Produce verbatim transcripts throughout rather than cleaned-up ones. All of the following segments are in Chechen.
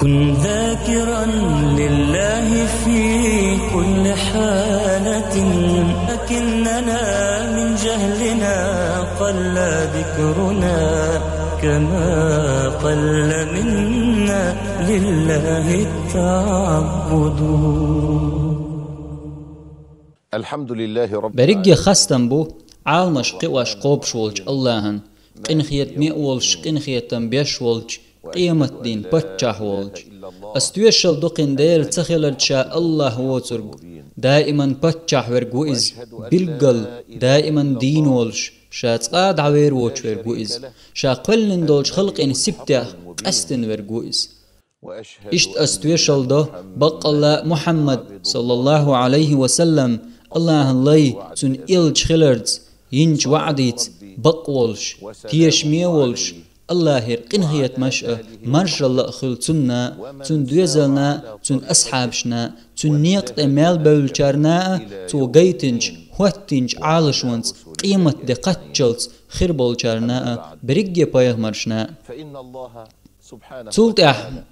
كن ذاكرا لله في كل حالة، أكننا من جهلنا قل ذكرنا، كما قل منا لله التعبد. الحمد لله رب العالمين. Берриге хастам бу Ӏаламаш кхиош, кхобуш волчу Аллахьан, къинхетаме а волуш, къинхетам беш волчу, къематдийнан паччахь волчу. Ас тоьшалла ду кхин Дела ца хиларца ша Аллахь воцург. Даиман паччахь верг ву иза, билггал, даиман дийна волуш, ша цкъа а дӀавер воцуш верг ву иза. Ша кхоьллина долчу халкъийн сибатех къаьстина верг ву иза. Иштта ас тоьшалла до, баккъалла а Мухьаммад, саллаллаху Ӏалайхи ва саллам, Аллахьан лай, цуьнан элча хиларца, йинчу ваӀдица бакъ волуш, тешаме а волуш, Аллахьера къинхетамаш а, маршалла а хуьлу цунна а, цуьнан доьзална а, цуьнан асхьабашна а, цуьнан некъа тӀе мел бевллачарна а, цо гайтинчу, хӀоттийначу Ӏалашонца, къематде кхаччалц хир болчарна а, берриге пайхамаршна а. Цул тӀаьхьа,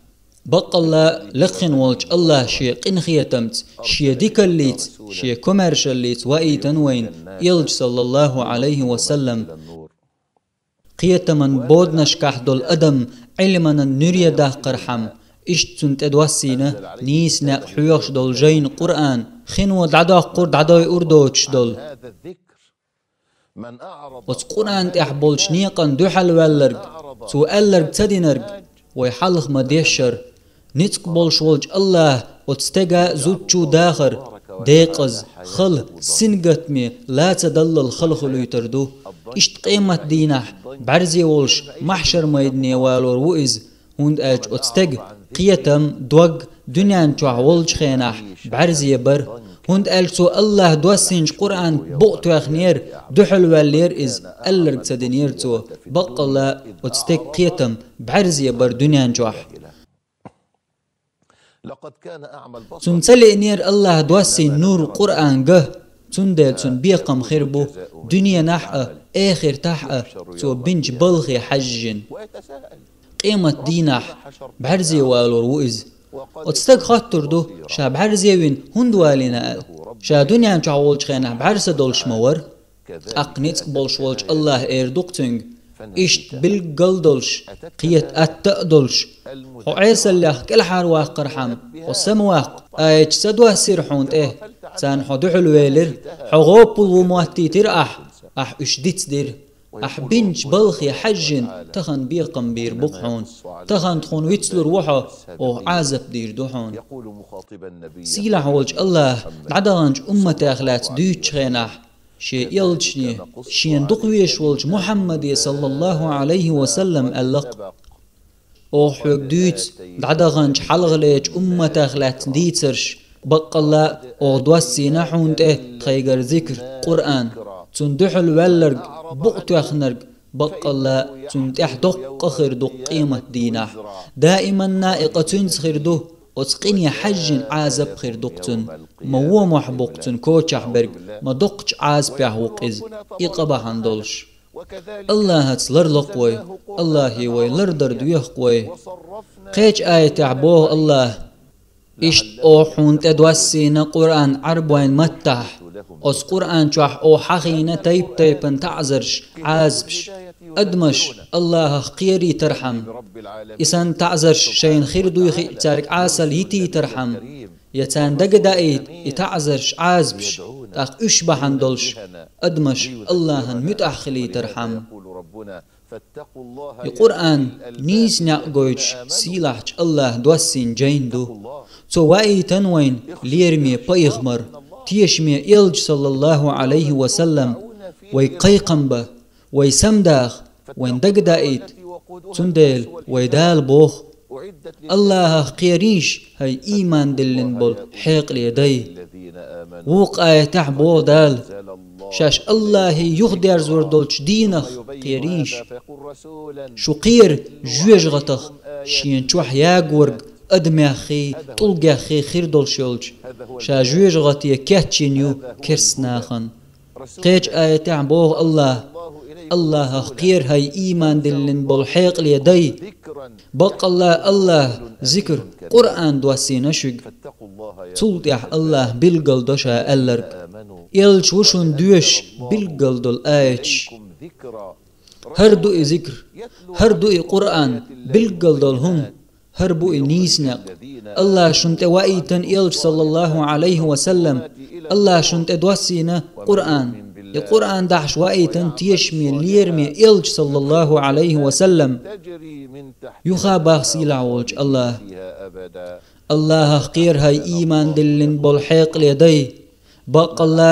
баккъалла а, лекхина волчу Аллахь Шен къинхетамца, Шен дикаллица, Шен комаьршаллица ваийтина вайна элча, саллаллаху Ӏалайхи ва саллам. Кхетаман боданашкахь долу адам Ӏилманан нуьре даккхархьама, иштта цунна тӀедоссийна нийса некъ хьоьхуш долу жайна Къуръан, хино дӀадоккхур, дӀадойур доцуш долу. Оцу Къуръан тӀехь болчу некъан дуьхьал ваьлларг, цо аьлларг ца динарг, вай хьалха ма-дешшара, ницкъ болуш волчу Аллахь оцу стеган а, зудчун а дахар, декъаза, хала, сингаттаме, ла ца даллал хала хуьлуьйтур ду. Иштта къематдийнахь бӀаьрзе волуш, махьшар-майдане валор ву иза, хӀунда аьлча оцу стеган кхетам, дог дуьнен чохь волчу хенахь бӀаьрзе бара, хӀунда аьлча цо Аллахь доссийначу Къуръан букъ тоьхнера, дуьхьал ваьллера иза, аьлларг ца динера цо. Баккъалла а, оцу стеган кхетам бӀаьрзе бара дуьнен чохь. Цунна ца лиънера Аллахь доссийна нур Къуръан ган, цундела цуьнан бекхам хир бу дуьненахь а, эхартахь а цо бинчу балхе хьаьжжина. Къематдийнахь бӀаьрзе валор ву иза. Оцу стага хоттур ду, ша бӀаьрзе вина хӀунда валийна аьлла. Ша дуьнен чохь волчу хенахь бӀаьрса долуш ма вара. ТӀаккха ницкъ болуш волчу Аллахь эр ду-кх цуьнга: иштта билггал долуш, кхета атта а долуш, хьо Ӏесаллех кӀелхьарваккхархьама, хьо самаваккха, аяташ ца доссийра хьуна тӀе, царна хьо дуьхьал велира, хьо гӀоппал ву моттийтира ахь, ахь уьш дицдира. Ахь бинчу балхе хьаьжжина, тахана бекхам бийр бу-кх хьуна, тахана тхуна вицлур ву хьо, оха Ӏазап дийр ду хьуна. Сийлахь волчу Аллахь дӀадаханчу умматех лаьцна дуьйцучу хенахь, Шен элчане, Шена дукха везаш волчу Мухьаммаде, саллаллаху Ӏалайхи ва саллам, аьлла-кх: оха хьоьга дуьйцу дӀадаханчу хьалхалерчу умматех лаьцна дийцарш, баккъалла а оха доссийна хьуна тӀе тхайгара зикр, Къуръан, цунна дуьхьал ваьлларг, букъ тоьхнарг, баккъалла а цунна тӀехь доккха хир ду-кх къематдийнахь. Даиманна и къа цуьнца хир ду, оцу къине хьаьжжина Ӏазап хир ду-кх цунна. Ма вон мохь бу-кх цуьнан кочахь берг, ма доккхачу Ӏазапехь ву-кх иза, и къа бахьана долуш. Аллахьаца ларло-кх вай, Аллахье вай лардар доьху-кх вай. Кхечу аятехь боху Аллахь: иштта оха хьуна тӀедоссийна Къуръан Ӏарбойн маттахь, оцу Къуръан чохь оха хьахийна тайп-тайпана таӀзарш, Ӏазапаш, адамаш Аллахьах кхерийтархьама, и санна таӀзарш шайна хир дуй хиъчаьрга Ӏесалла йитийтархьама, я царна дагадаийта и таӀзарш, Ӏазапаш, тӀаккха уьш бахьана долуш адамаш Аллахьан муьтӀахь хилийтархьама. И Къуръан нийса некъ гойтуш сийлахьчу Аллахь доссийна жайна ду. Цо ваийтина вайна лераме пайхамар, тешаме элча, саллаллаху Ӏалайхи ва саллам, вай кхайкхам бан, вай самадаха, вайн дагадаийта. Цундела вай Дала боху: Аллахьах кхерийша, хӀай ийман диллина болу хьекъале дай. Вукху аятехь боху Дала: шаьш Аллахье юхадерзор долчу дийнах кхерийша. Шу кхера жоьжахатах, шена чохь ягорг адамеххий, тӀулгеххий хир долуш йолчу. Ша жоьжахате кечйина ю керста нахана. Кхечу аятехь боху Аллахь: Аллахьах кхера, хӀай ийман диллина болу хьекъале дай. Баккъалла АллахӀа зикр, Къуръан доссийна шуьга. Цул тӀаьхьа АллахӀа билггал до Ша аьлларг. Элча ву шуна доьшуш билггал долу аяташ. ХӀара ду и зикр, хӀара ду и Къуръан, билггал долу хӀума, хӀара бу и нийса некъ. АллахӀа шуна тӀе ваийтина Элча, саллаллахӀу Ӏалайхи ва саллам, АллахӀа шуна тӀе доссийна Къуръан. И Къуръан дахьаш ваийтина тешаме, лераме Элча, саллаллахӀу Ӏалайхи ва саллам. Юха боху сийлахь волчу АллахӀа: АллахӀах кхера хьайн ийман диллина болу хьекъале дай. Баккъалла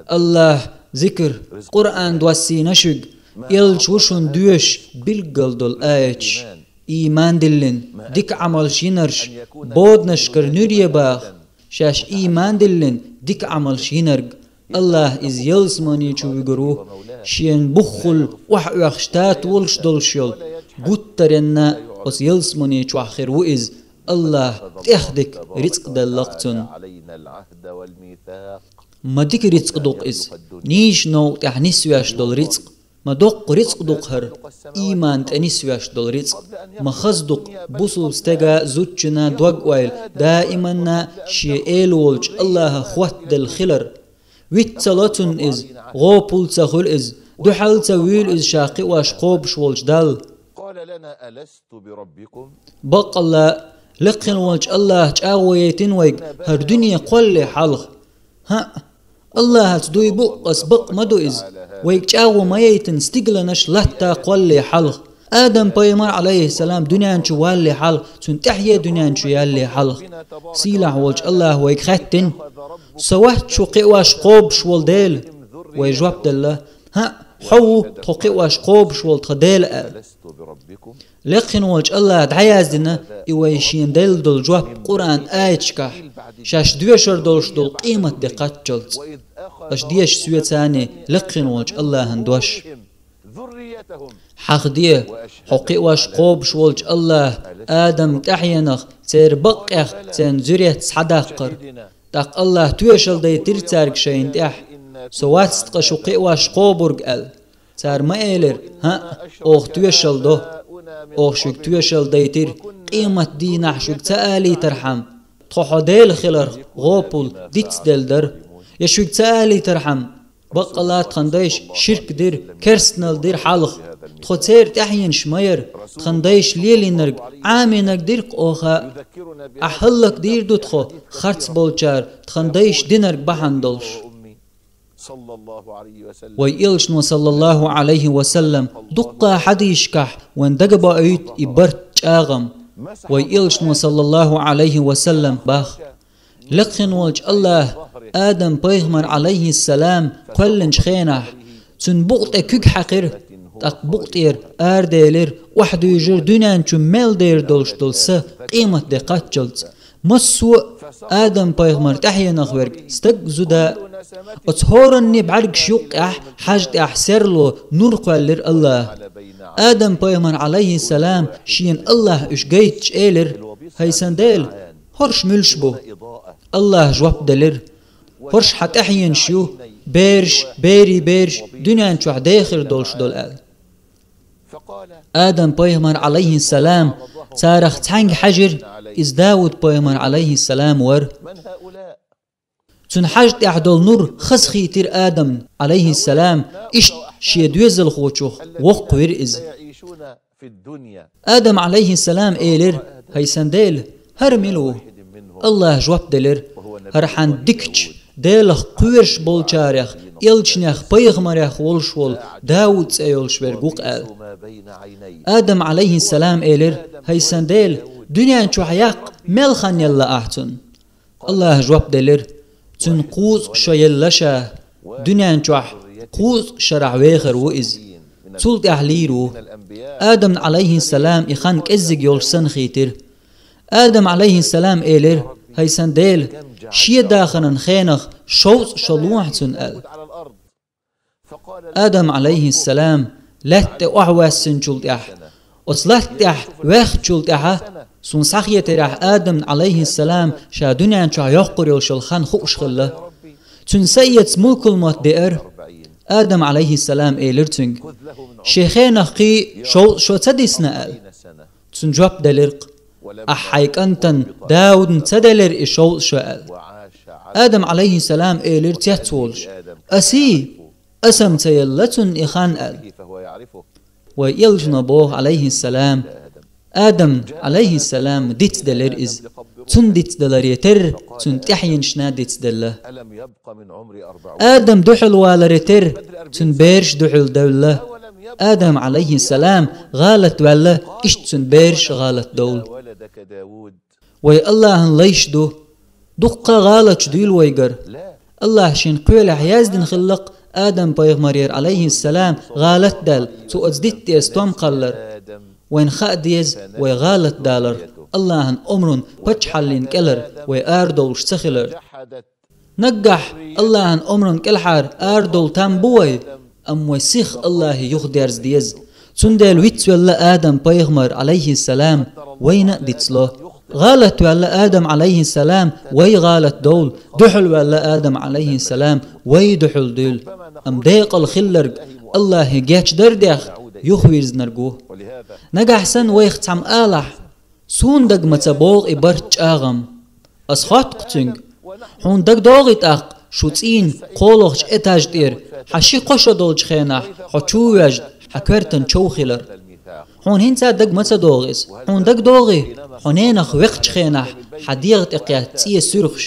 АллахӀа зикр, Къуръан доссийна шуьга, Элча ву шуна доьшуш билггал долу аяташ. Ийман диллина, дика Ӏамалш йинарш, боданашкара нуьре баха, шаьш ийман диллина, дика Ӏамалш йинарг. АллахӀа иза ялсамани чу вуьгур ву, шена буххул охьаоьхуш тата волуш долуш йолу, гуттаренна оцу ялсамани чохь хир ву иза. АллахӀа тӀех дика рицкъ делла-кх цунна. Ма дика рицкъ ду-кх иза, нийса новкъа тӀехь нисвеш долу рицкъ. Ма доккха рицкъ ду-кх хӀара, ийман тӀе нисвеш долу рицкъ. Ма хаза ду-кх бусулба стеган, зудчунан дог-ойла даиманна шен Эла волчу АллахӀах хоттаделла хилар. Виц ца ло цунна иза, гӀопал ца хуьлу иза, дуьхьал ца вуьйлу иза ша кхиош кхобуш волчу Далла. Баккъалла, лекхина волчу АллахӀа чӀагӀо яйтина вайга хӀара дуьне кхоллале хьалха. ХӀаъ, АллахӀаца дуй бу ас, бакъ ма ду иза. Вайга чӀагӀо ма яйтина стигланаш латта кхоллале хьалха. Адам-пайхамар, Ӏалайхиссалам, дуьнен чу валале хьалха, цуьнан тӀаьхье дуьнен чу ялале хьалха. Сийлахь волчу АллахӀа вайга хаьттина: «Со вац шу кхиош кхобуш волу Дела?» Вай жоп делла: «ХӀаъ, хьо ву тхо кхиош кхобуш волу тхан Дела», – аьлла. Лекхина волчу АллахӀа дӀаяздина и вай шена делла долу жоп Къуръан аяташкахь, шаьш доьшур долуш долу къемат де кхаччалц. Аша деша соьца лекхина волчу АллахӀан дош. Хьахаде, хьо кхиош кхобуш волчу АллахӀа Адаман тӀаьхьенах, церан бакъех, церан зуьрет схьадаккхар. ТӀаккха АллахӀа тоьшалла дайтира цаьрга шайна тӀехь: «Со вац ткъа шу кхиош кхобург», – аьлла. Цара ма элира: «ХӀаъ, оха тоьшалла до. Оха шуьга тоьшалла дайтира, къемат дийнахь шуьга ца алийтархьама, тхо хьо Дела хиларх гӀопал дицделла дара. Я шуьга ца алийтархьама, баккъалла тхан дайша ширк дира, керстаналла дира хьалха. Тхо церан тӀаьхьенаш ма яра, тхан дайша лелийнарг, Ӏамийнарг дира-кх оха. Ахь хӀаллакдийр ду тхо, харц болчара тхан дайша динарг бахьана долуш». Вай Элчано, саллаллахӀу Ӏалайхи ва саллам, дуккха хьадисашкахь вайна дагабоуьйту и барт, чӀагӀам. Вай Элчано, саллаллахӀу Ӏалайхи ва саллам, боху: «Лекхина волчу АллахӀа Адам-пайхамар, Ӏалайхиссалам, кхоьллинчу хенахь, цуьнан букъа тӀе куьг хьаькхира, тӀаккха букъа тӀера араделира, охьадуьйжира дуьнен чу мел дер долуш долу са къемат де кхаччалц. Массо а Адам-пайхамар тӀаьхьенах верг, стаг а, зуда а. Оцу хӀоранний бӀаьргаш юккъехь хьажа тӀехь серло, нур кхоьллира АллахӀа. Адам-пайхамар, Ӏалайхиссалам, шена АллахӀа уьш гайтча элира: „ХӀай сан Дела, хӀорш муьлш бу?“ АллахӀа жоп делира: „ХӀорш хьан тӀаьхьенаш ю, бераш, берийн бераш, дуьнен чохь дехар долуш долу“, – аьлла. Адам-пайхамар, Ӏалайхиссалам, царах цхьаьнга хьаьжира, иза Дауд-пайхамар, Ӏалайхиссалам, вара. Цуьнан хьажа тӀехь долу нур хазахийтира Адамна, Ӏалайхиссалам, иштта шен доьзалхочух воккхавира иза. Адам, Ӏалайхиссалам, элира: „ХӀай сан Дела, хӀара мила ву?“ АллахӀа жоп делира: „ХӀара хьан дикачу, Делах кхоьруш болчарех, элчанех, пайхамарех волуш волу Дауд цӀе йолуш верг ву-кх“, – аьлла. Адам, Ӏалайхиссалам, элира: „ХӀай сан Дела, дуьнен чохь яккха мел хан елла ахь цунна?“ АллахӀа жоп делира: „Цуьнан кхузткъа шо елла ша, дуьнен чохь кхузткъа шарахь вехар ву иза. Цул тӀаьхьа лийр ву“. Адамна, Ӏалайхиссалам, и хан кӀеззиг йолуш санна хийтира. Адам, Ӏалайхиссалам, элира: „ХӀай сан Дела, шен дахаран хенах шовзткъа шо лохьа цунна“, – аьлла. Адам, Ӏалайхиссалам, лаьтта тӀе охьавоьссинчул тӀаьхьа, оцу латта тӀехь ваьхначул тӀаьхьа, суна схьахетарехь, Адамна, Ӏалайхиссалам, ша дуьнен чохь йоккхур йолуш йолу хан хууш хилла. Цуьнан са эца мулкалмовт деара. Адам, Ӏалайхиссалам, элира цуьнга: „Шен хенах кхин шовзткъа шо ца дисна?“ – аьлла. Цунна жоп делира-кх: «Ахь хьайн кӀантана Даудна ца делира и шовзткъа шо?» — аьлла. Адам, Ӏалайхиссалам, элира цецволуш: «Асий, асам ца елла цунна и хан», — аьлла. Вайн элчано боху, Ӏалайхиссалам: «Адам, Ӏалайхиссалам, дицделира иза. Цунна дицделаре терра, цуьнан тӀаьхьенашна дицделла. Адам дуьхьал валаре терра, цуьнан бераш дуьхьал девлла. Адам, Ӏалайхиссалам, гӀалат ваьлла, иштта цуьнан бераш гӀалат довла». Вай Аллахьан лайш ду. Дуккха гӀалаташ дуьйла вайгара. Аллахьа шен кхелехь яздина хилла-кх Адам-пайхамарера, Ӏалайхиссалам, гӀалат даьлла, цо оцу дитта тӀе стом кхаллар. Вайна хаа деза вай гӀалат далар, Аллахьан омран паччахьаллин кӀелара вай арадовлуш ца хилар. Наггахь Аллахьан омран кӀелхьара арадовла там бу вай, амма вай сих Аллахье юхадерза деза. Цундела вицвелла Адам-пайхамар, Ӏалайхиссалам, вайна а дицло. ГӀалат ваьлла Адам, Ӏалайхиссалам, вай гӀалат довла, дуьхьал ваьлла Адам, Ӏалайхиссалам, вай дуьхьал дуьйла. Амма декъала хилларг Аллахье гечдар а дехна, юхавирзинарг ву. Нагахь санна вайх цхьамма алахь: «Суна дага ма ца богӀу и барт чӀагӀам». Ас хотту-кх цуьнга: «Хьуна дага догӀий тӀаккха шу цӀийнан кхоалгӀачу этаж тӀера, хьан ши-кхо шо долчу хенахь, хьо чу воьжна, хьан коьртан чов хилар? Хьуна хӀинца дага ма ца догӀу иза? Хьуна дага догӀий, хьо ненах векхачу хенахь, хьан дегӀа тӀе кхетта цӀен суьрхаш?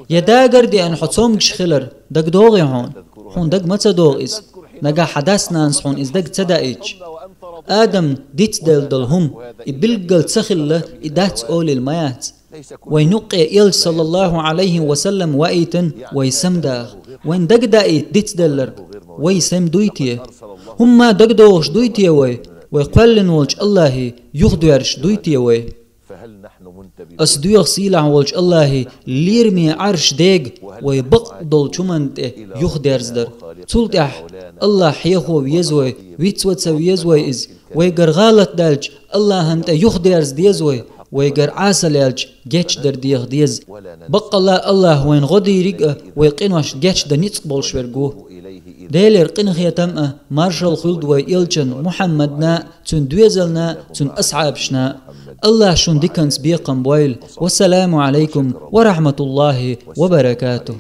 Я дагар а деана, хьо цомгуш хилар дага догӀий хьуна? Хьуна дага ма ца догӀу иза, нагахь хьан дас-нанас хьуна иза дага ца даийтча?» Адамна дицделла долу хӀума, и билггал ца хилла, и дац олийла ма яц. Вайн юккъе элча, саллаллаху Ӏалайхи ва саллам, ваийтина вай самадаха. Вайна дага даийта дицделларг вай сема дуй те? ХӀумма дага догӀуш дуй те вай, вай кхоьллина волчу Аллахье юхадоьрзуш дуй те вай? Ас доьху сийлахь волчу Аллахье лераме Ӏарш дега вай бакъдолчу хӀуманна тӀе юхадерзадар. Цул тӀаьхьа Аллахь хьехо веза вай, вицван ца веза вай иза. Вайгара гӀалат даьлча, Аллахьан тӀе юхадерза деза вай, вайгара Ӏесалла яьлча, гечдар деха деза. Баккъалла Аллахь вайна гӀо дийриг а, вай къинош гечдан ницкъ болуш верг ву. Делера къинхетам а, маршалла хуьлда вай элчанна Мухьаммадна а, цуьнан доьзална а, цуьнан асхьабашна а. Аллахь шуна диканца бекхам бойла. Вассаламу Ӏалайкум ва рахьматуллахи ва баракатух.